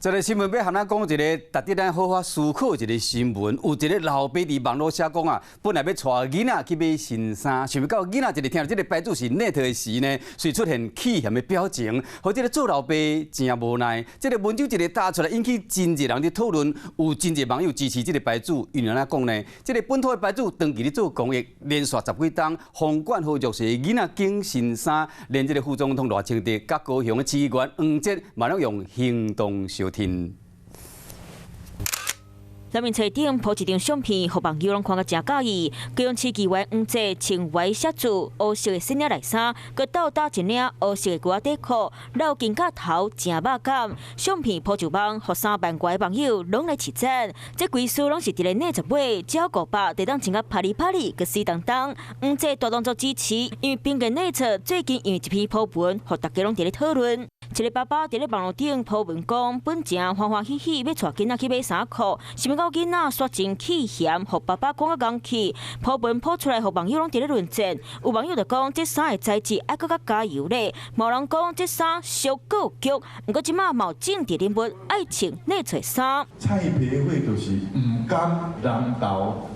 這個新聞欲和咱講一個值得咱好好思考一個新聞。有一個老爸佇網絡寫講啊，本來欲帶囡仔去買新衫，想袂到囡仔一日聽著這個牌子是 NET 的時呢，遂出現氣嫌的表情，予這個做老爸真無奈。這個文章一个打出來，引起真濟人佇討論，有真濟網友支持這個牌子，因為按怎講呢？這個本土的牌子長期咧做公益，連續十幾冬封管予弱勢囡仔揀新衫，連這個副總統賴清德佮高雄的市議員黃捷嘛攏用行動相挺。人民冊頂鋪一張相片，予網友攏看甲誠佮意。高雄市議員黃捷穿白寫字烏色的新領內衫，閣倒搭一領烏色的牛仔底褲，露肩胛頭誠肉感。相片鋪上網，予3萬外的網友攏來揤讚。這規束攏是佇咧內十買，只要500，就當穿甲啪哩啪哩，閣水當當。黃捷大動作支持，因為苹果內測最近因為一篇鋪文，予大家攏佇咧討論。一個爸爸佇咧網絡頂鋪文講，本誠歡歡喜喜欲帶囡仔去買衫褲，想袂到囡仔煞真氣嫌，予爸爸講甲戇去。鋪文鋪出來，予網友攏佇咧論戰。有網友就講，這衫的材質愛閣較加油咧。嘛有人講，這衫俗閣有俗。毋過這馬嘛有政治人物愛穿內揣衫。蔡培慧就是毋甘南投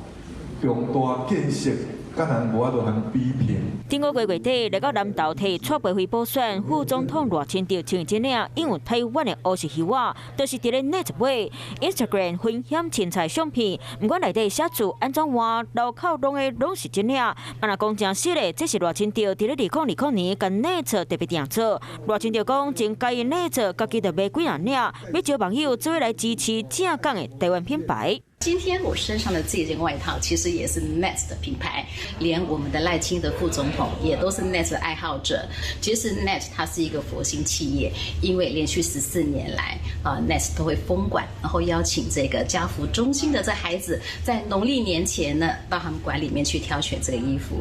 重大建設。佮人無法度通比拼。頂個月月底來到南投替蔡培慧補選，副總統賴清德穿這領印有台灣的烏色靴仔，就是佇咧內十買 Instagram 分享凊彩相片，毋管內底寫字按怎換，鱸口攏會攏是這領。啊，若講誠實的，這是賴清德佇咧2020年共內測特別訂做。賴清德講真佮意內測，家己就買幾若領，欲招網友做伙來支持正港的台灣品牌。今天我身上的這件外套其實也是 NET 的品牌，連我們的賴清德副總統也都是 NET 的愛好者。其實 NET 它是一個佛心企業，因為連續14年來，啊 NET 都會封館，然後邀請這個家扶中心的這孩子，在農曆年前呢，到他們館裡面去挑選這個衣服。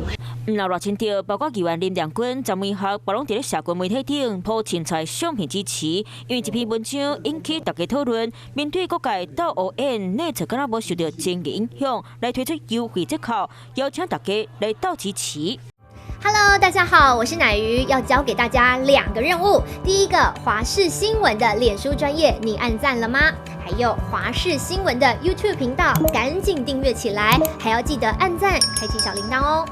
毋但賴清德，包括議員林亮君、陳偉學，嘛攏佇咧社群媒體頂鋪凊彩相片支持，因為這篇文章引起大家討論。面對各界鬥烏煙，內測敢若無受著爭議影響，來推出優惠折扣，邀請大家來鬥支持。 Hello，大家好，我是乃瑜，要交給大家兩個任務。第一個，華視新聞的臉書專頁，你按讚了嗎？還有華視新聞的 YouTube 頻道，趕緊訂閱起來，還要記得按讚，開啟小鈴鐺哦。